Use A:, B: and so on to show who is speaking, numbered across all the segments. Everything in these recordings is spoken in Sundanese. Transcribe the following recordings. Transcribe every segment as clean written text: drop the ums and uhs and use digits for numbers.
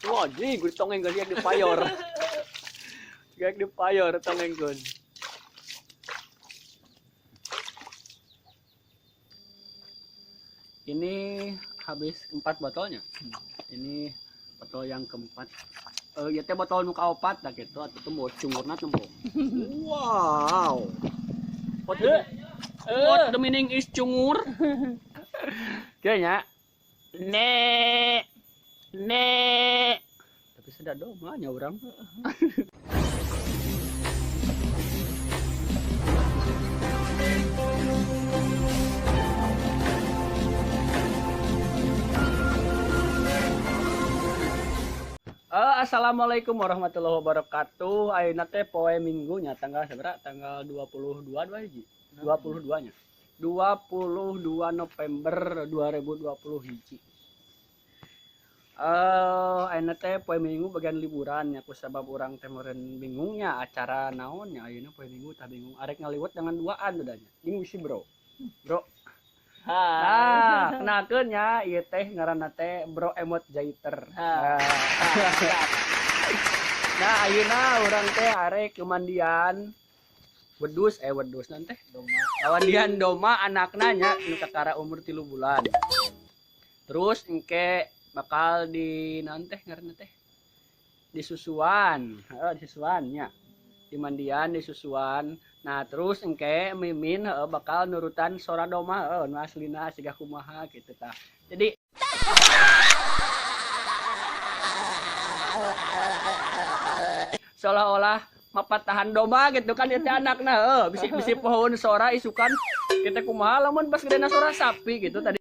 A: Wah, anjing, gue ditongeng gak di payor. Gak di payor tongengkeun. Ini habis 4 botolnya. Ini botol yang keempat. Ya teh botol nu kaopat dah gitu atuh teh mau cungurna teh mau. Wow. What the meaning is cungur? Kayaknya ne ne tapi sudah domanya orang. Assalamualaikum warahmatullahi wabarakatuh. Ayeuna teh poe Minggu nya tanggal sabaraha? Tanggal 22 hiji. 22 nya. 22 November 2020 hiji. Ayeuna teh poe Minggu bagian liburan nya ku sabab urang teh meureun bingungnya acara naon nya ayeuna poe Minggu tah bingung arek ngaliwet dengan duaan udah nya. Jeung bisi bro. Bro. Nah, kenakeun nya ieu teh ngaranna teh Bro Emot Jaiter. Nah, ayeuna urang teh arek kemandian wedus wedus nanti doma. Kawandian doma anakna nya nu kakara umur 3 bulan. Terus engke bakal di naon teh ngaranna teh? Disusuan. Heeh, disusuan nya. Dimandian, disusuan. Nah, terus engke Mimin bakal nurutan sora doma nu aslina siga kumaha gitu tah. Jadi seolah-olah mapatahan domba gitu kan ieu teh anakna heuh bisi-bisi pohon sora isukan kita kumaha lamun pas gedena sora sapi gitu tadi.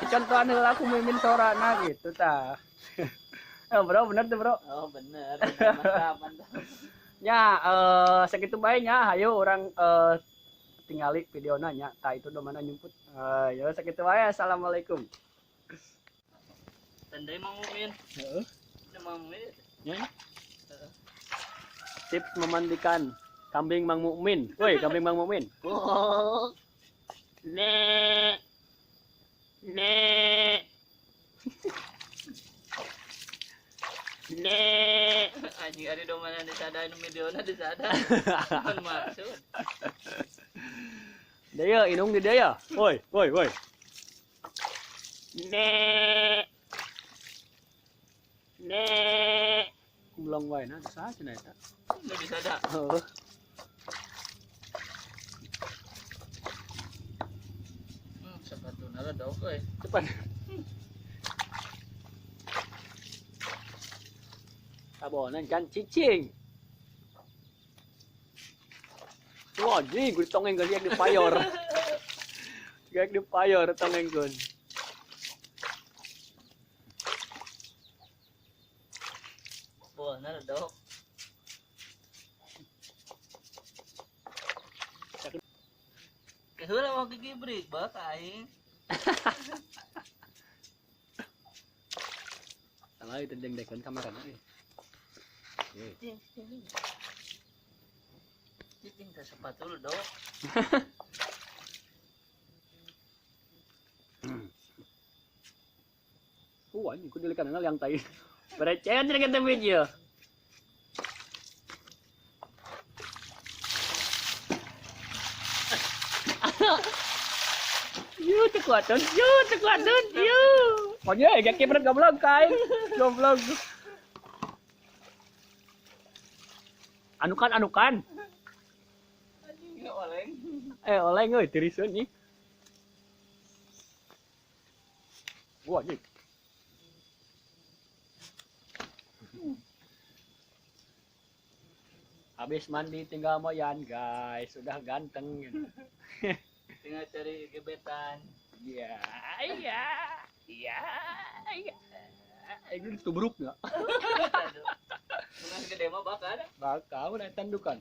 A: Contohan heula ku Mimin sorana gitu tah. Bro, bener tuh bro.
B: Oh bener, mantap, mantap.
A: Ya, segitu bae nya, hayu orang tingali videona nya, tah itu domana nyumput. Ya segitu bae, assalamualaikum.
B: Tandai Mang Mumin.
A: Heeh.
B: Mang Mumin.
A: Ya. Tips memandikan kambing Mang Mukmin. Woi, kambing Mang Mukmin.
B: Oh. Ne. Ne. Ne. Anjing ari domana disada nu videona disada. Bukan maksud.
A: Daya inung di daya. Woi, woi, woi.
B: Ne. Ne.
A: Kumlong wae na saha cenah eta?
B: Nu disada.
A: Heeh.
B: Sepatuna ledok euy.
A: Cepat. Tabonan can cicing. Wah, anjing, gue ditongeng gak di payor. Gak di payor tongengkeun.
B: Bolna ledok. Keheula mah gigibrik bak aing.
A: Salah itu jeung dekeun kamarana euy.
B: Cicing teh sepatu lu dok.
A: Wah, ini kudu dilikan yang tai. Berecet kita video. Yu tekuatun, yu tekuatun, yu. Pokoknya ya kipret goblok kain, goblok. Anukan anukan.
B: Anjing oleng.
A: Oleng euy tiriseun nih. Wah, anjing. Habis mandi tinggal moyan, guys. Sudah ganteng gitu.
B: Tinggal cari gebetan.
A: Iya, iya. Iya, iya. Ini ditubruk enggak?
B: Bukan gede mah bakal.
A: Bakal udah tandukan.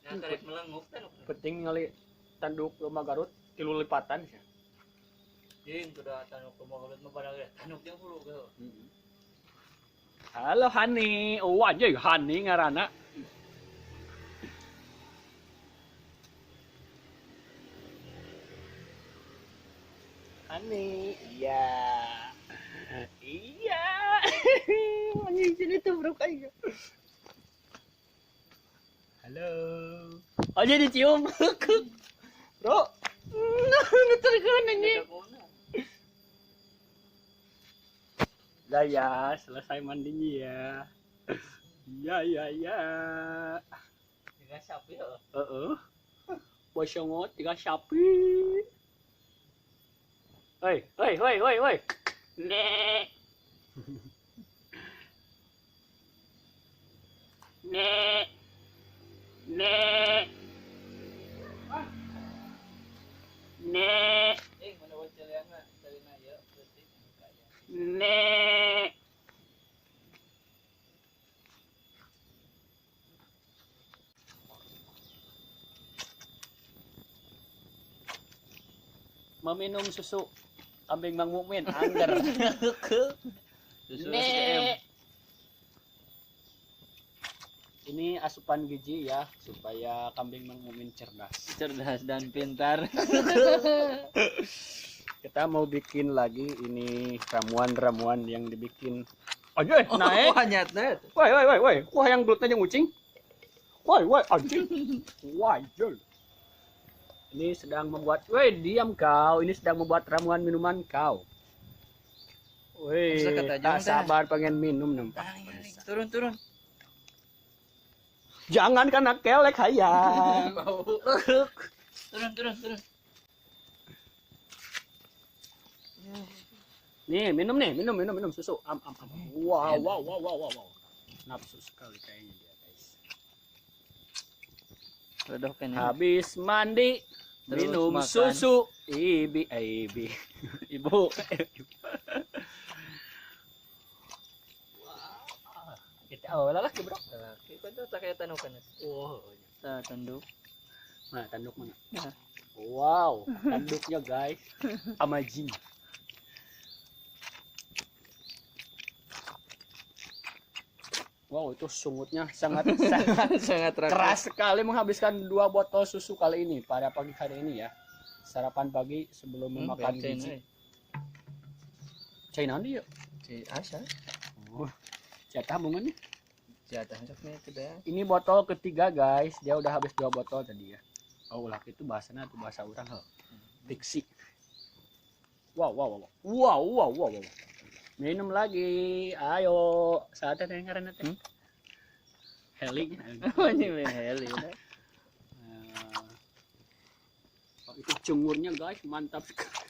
B: Nah, karek melenguk tanduk.
A: Penting ngali tanduk rumah Garut 3 lipatan sih.
B: Jeung kuda tanduk rumah Garut mah pada tanduknya hulu ge.
A: Halo Hani. Oh anjing Hani ngaranna. Ani. Iya. Iya. Anjing sini tuh bro kayak. Halo. Oh jadi cium. Bro. Ngeterkeun anjing. Udah ya, selesai mandinya ya. Iya iya iya.
B: Tiga sapi heeh.
A: Heeh. Bosongot tiga sapi. Hoi, hoi, hoi, hoi, hoi. Nek. Nek. Nek. Nek.
B: Eh, mana wacalian mah salina ieu leutik kaya.
A: Nek. Meminum susu kambing Mang Mukmin angger.
B: Susu SDM.
A: Nek. Ini asupan gizi ya supaya kambing Mang Mukmin cerdas.
B: Cerdas dan pintar.
A: Kita mau bikin lagi ini ramuan-ramuan yang dibikin. Aduh, naik.
B: Oh, nyatna.
A: Woi, woi, woi, woi. Wah, yang belutnya yang ucing. Woi, woi, anjing. Woi, jol. Ini sedang membuat, woi, diam kau. Ini sedang membuat ramuan minuman kau. Woi, tak sabar pengen minum nampak.
B: Turun, turun.
A: Jangan kena kelek hayang.
B: Turun, turun, turun.
A: Nih, minum nih, minum, minum, minum susu. Am, am, am. Wow, wow, wow, wow, wow, wow. Nafsu sekali kayaknya dia, guys. Habis mandi, terus minum makan susu. Ibi, ibi. Ibu. Wah. Kita oh, lalaki, bro.
B: Lalaki. Kau tahu tak kayak tanduk kan?
A: Oh,
B: tanduk.
A: Mana tanduk mana? Nah. Wow, tanduknya guys. Amazing. Wow, itu sungutnya sangat sangat
B: sangat
A: keras sekali, menghabiskan 2 botol susu kali ini pada pagi hari ini ya. Sarapan pagi sebelum memakan biji. China nih ya?
B: Asa.
A: Oh, jatah bunga nih.
B: Jatah nih tidak.
A: Ini botol ketiga guys, dia udah habis 2 botol tadi ya. Oh, ulah itu bahasanya atau bahasa orang heh. Diksi. Wow, wow, wow. Wow, wow, wow, wow. Minum lagi. Ayo, saatnya teh ngaranna teh. Heli.
B: Oh, ini heli.
A: Oh, itu cungurnya guys, mantap sekali.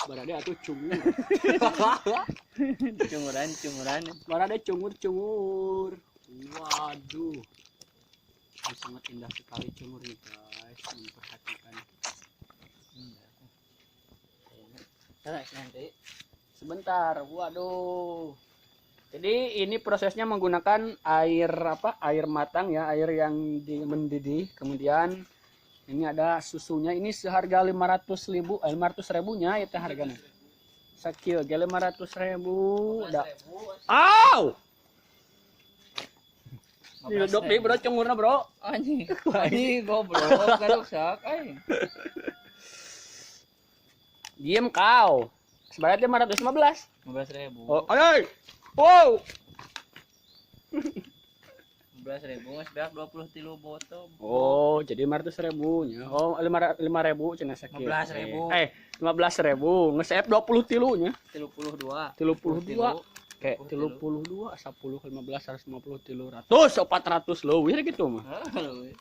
A: Berada atau cungur.
B: Cunguran, cunguran.
A: Berada cungur-cungur. Waduh. Ini sangat indah sekali cungurnya guys, memperhatikan.
B: Nanti
A: sebentar, waduh. Jadi ini prosesnya menggunakan air apa? Air matang ya, air yang mendidih. Kemudian ini ada susunya. Ini seharga 500.000, 500 ribunya itu harganya. Sakil, 500.000. Udah. Au! Diledok deh bro, cungurna bro.
B: Anjing, anjing goblok, garuksak aing.
A: Diem kau. Sebenarnya 515.
B: 15.000.
A: Oh, ay. Wow.
B: 15.000 geus beak 23 botol.
A: Oh, jadi 500.000 nya. Oh, 5.000 cenah sakieu.
B: 15.000.
A: 15.000 geus seep 23 nya.
B: 32.
A: 32. Kayak 32, 10, 15, 150, 300, 400 leuwih gitu mah.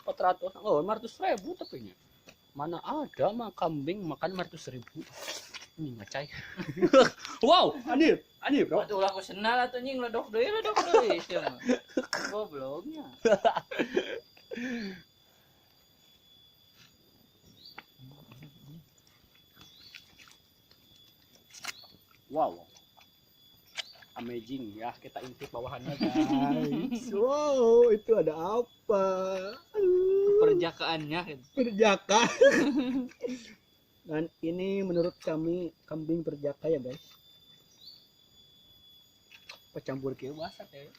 A: 400, oh 500.000 tapi nya. Mana ada mah kambing makan 500.000. Ini ngacai. Wow, anjir, anjir bro.
B: Atuh ulah ku senal atuh nying ledok deui sia mah. Gobloknya.
A: Wow. Amazing ya, kita intip bawahannya guys. Wow, itu ada apa?
B: Perjakaannya gitu.
A: Perjaka. Dan ini menurut kami kambing perjaka ya guys. Pecampur kieu bahasa teh.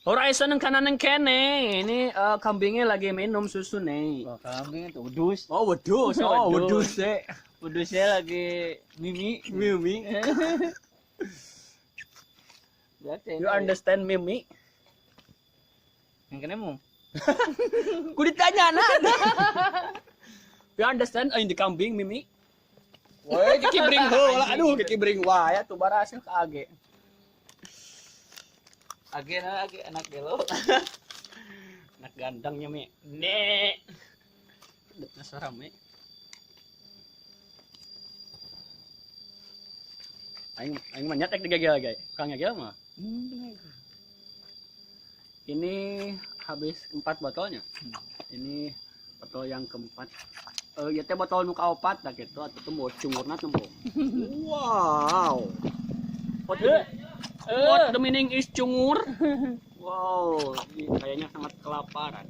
A: Horizon yang kanan yang kene. Ini kambingnya lagi minum susu nih.
B: Wah, kambing itu wedus.
A: Oh, wedus. Oh, wedus eh.
B: Wedusnya lagi mimi.
A: Mimi. You understand mimi?
B: Yang kene mu.
A: Ku ditanya nah. You understand ini kambing mimi? Woi, kiki bring heula. Aduh, kiki bring wae atuh baraseuh ka age.
B: Age na age anak gelo.
A: Anak gandangnya mi. Nek. Detna suara mi. Aing aing mah nyetek digagel ge. Kang ngagel mah. Ini habis 4 botolnya. Ini botol yang keempat. Ya teh botol nu kaopat dah gitu atuh tuh mau cungurna tuh mau. Wow. What the meaning is cungur? Wow, ini kayaknya sangat kelaparan.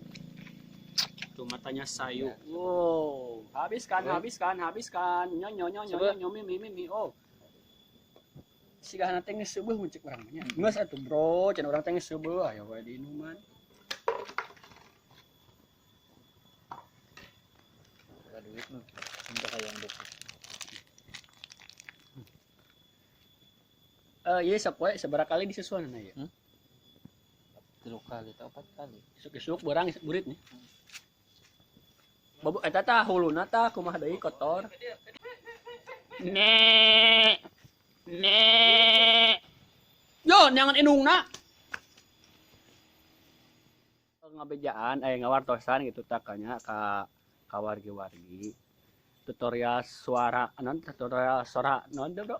A: Tuh matanya sayu. Wow, habiskan, habiskan, habiskan. Nyo nyo nyo nyo nyo mi mi mi. Oh. Sigahna teh geus seubeah mun cek urang mah nya. Geus atuh bro, cenah urang teh geus seubeah aya wae diinuman.
B: Duit mah minta hayang buku.
A: Ieu sapoe sabaraha kali disusuan ya?
B: 3 kali atau 4 kali.
A: Isuk-isuk barang burit nih. Babu eta tah huluna tah kumaha deui kotor. Ne. Ne. Yo, nyangan indungna. Ngabejaan ngawartosan gitu takanya ka wargi-wargi. Tutorial suara non tutorial suara non bro.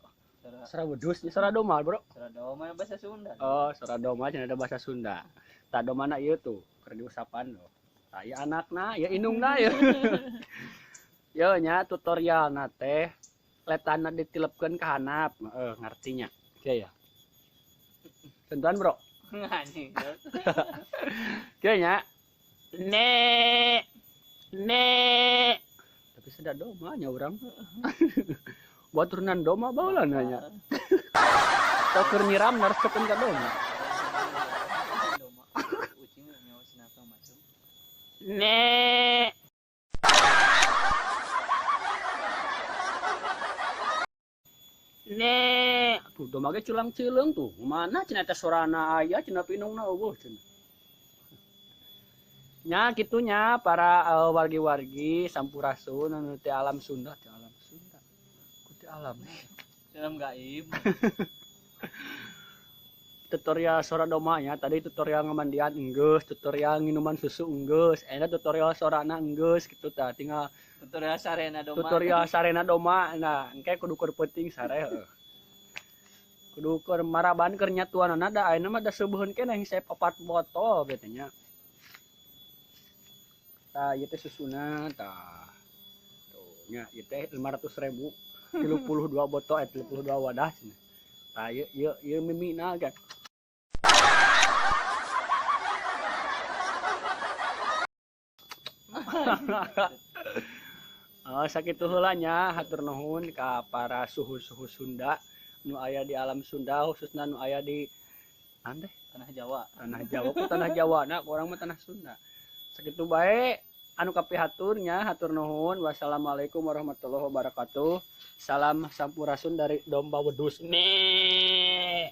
A: Suara wedus, suara doma bro.
B: Suara doma bahasa Sunda.
A: Oh, suara doma cenah ada bahasa Sunda. Tah domana ieu tuh keur diusapan loh. Tah ieu anakna, ieu indungna ieu. Yo nya tutorialna teh letana ditilepkeun ka handap, heeh ngartinya. Kieu ya. Tentuan bro.
B: Anjing.
A: Kieu nya. Ne. Ne. Tapi sudah doma nya urang. Buat turunan doma baheula nanya. Atau keur nyiram naresepkeun ka doma.
B: Doma. Ucing nyawa sinaka macam.
A: Ne. Ne. Tuh doma ge culang-cileung tuh. Mana cenah teh sorana aya cenah pinungna eueuh cenah. Nya kitunya para wargi-wargi sampurasun anu teh alam Sunda, teh alam Sunda. Ku teh alam.
B: Alam gaib.
A: Tutorial suara doma nya tadi tutorial ngamandian enggeus, tutorial nginuman susu enggeus, eta tutorial sorana enggeus kitu tah tinggal
B: tutorial sarena doma.
A: Tutorial sarena doma. Nah, engke kudu keur peuting sare heuh. Kudu keur maraban keur nyatuanana da ayeuna mah da seubeun keneh hisep 4 botol bete nya. Tah ieu teh susuna tah. Tuh nya ieu teh 500.000 32 botol 32 wadah cenah. Tah ieu ieu ieu mimina kan. Oh, sakitu heula nya hatur nuhun ka para suhu-suhu Sunda nu aya di alam Sunda khususna nu aya di teh
B: tanah Jawa.
A: Tanah Jawa ku tanah Jawa na urang mah tanah Sunda. Sakitu bae anu kapihatur nya hatur nuhun. Wassalamualaikum warahmatullahi wabarakatuh. Salam sampurasun dari domba wedus. Me.